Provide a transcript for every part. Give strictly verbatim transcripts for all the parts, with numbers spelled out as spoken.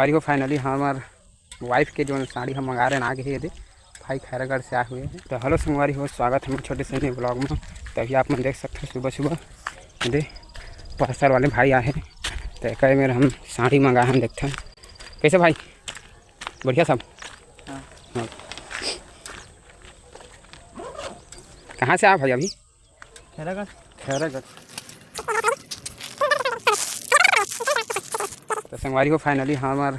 संगवारी हो, finally हमर wife के जोन साड़ी हम मंगा रहे हैं, आ गए ये दे भाई, खैरागढ़ से आए हुए हैं। तो hello संगवारी हो, स्वागत है मेरे छोटे से नए vlog में। तभी आप मन देख सकते हो सुबह सुबह ये दे parcel वाले भाई आए हैं, तो कहे मेरे हम साड़ी मंगाए हैं, देखते हैं कैसे भाई, बढ़िया सब। हाँ। हाँ। कहाँ से आए भाई अभी? खैरागढ़। खैरागढ़। तो संगवारी हो, finally हमर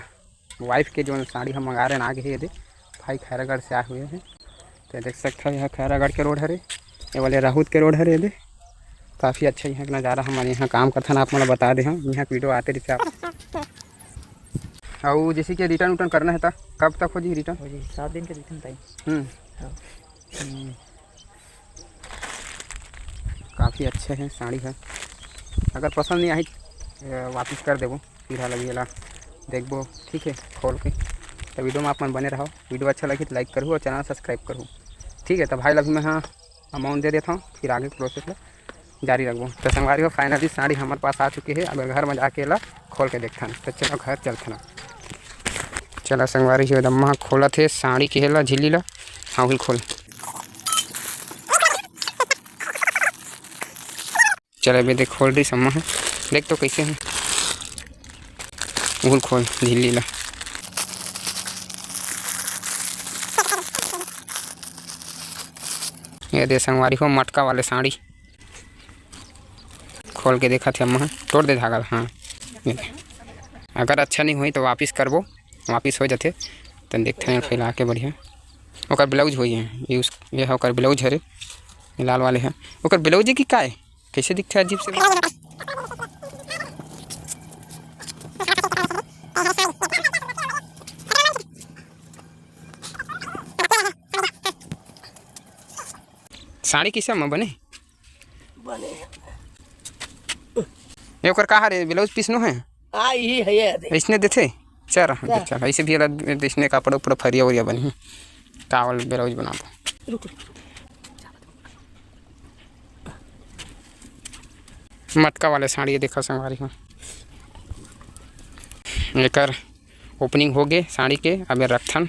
wife के जोन साड़ी हम मंगा रहे हैं, आ गए ये दे भाई, खैरागढ़ से आए हुए हैं। तो देख सकते हो, यहाँ खैरागढ़ के road हरे, ये वाले राहुत के road हरे ये दे। काफ़ी अच्छा यहाँ का नज़ारा, हमन यहाँ काम करथन, आप मन ला बता दे हम, यहाँ के video आते रहते आप। अउ जैसे कि return उटर्न करना है, तो कब तक हो जी return? हो जी, सात दिन के return time। हम्म। हाँ। हम्म। काफ़ी अच्छे हैं साड़ी है, अगर पसंद नहीं आई, ए, वापस कर देबो, फिर हाल अभी एला देखबो, ठीक है, खोल के। तो video में आप मन बने रहो, video अच्छा लगी तो like करहू और channel subscribe करहू, ठीक है। तो भाई ला अभी मैं हाँ amount दे देता हूँ, फिर आगे process ला जारी रखबो। तो संगवारी हो, finally साड़ी हमारे पास आ चुकी है, अब घर में जाके एला खोल के देखथन। तो चलो घर चलथन। चला संगवारी हो, अम्मा खोलत हे साड़ी के हेला, झिल्ली ला। हाँ, उहिल खोल। चल, अबे देख, खोल रही सम्मा है, देख तो कैसे है। उहुल खोल झिल्ली ला। ये दे संगवारी हो, मटका वाले साड़ी खोल के देखत हे अम्मा, तोड़ दे धागा ला। हाँ, ये दे। अगर अच्छा नहीं होई तो वापिस करबो, वापिस हो जाथे। तन देखथन फैला के बढ़िया। ओकर ब्लाउज होई है, ये उस, ये है ओकर ब्लाउज हरे, ये लाल वाले है। ओकर ब्लाउज है कि का है? कैसे दिखथे अजीब से? साड़ी किसे में बने? बने। ये ओकर का हरे? ब्लाउज पीस नो है? हाँ, यही है ये दे। इसने देथे? चल, हाँ, क्या? चल, ऐसे भी अलग इसने कापड़ उपड़ फरिया उरिया बनी। कावल ब्लाउज बना दो। रुक, रुक। मटका वाले साड़ी ये देखो संगवारी हो। एकर opening हो गे साड़ी के, अब ये रखथन।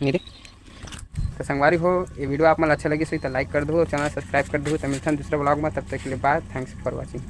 नहीं रे। तो संगवारी हो, ये video आप मन अच्छा लगिस होही तो like कर दो, channel subscribe कर दो। तो मिलथन दूसरा vlog में, तब तक के लिए bye, thanks for watching।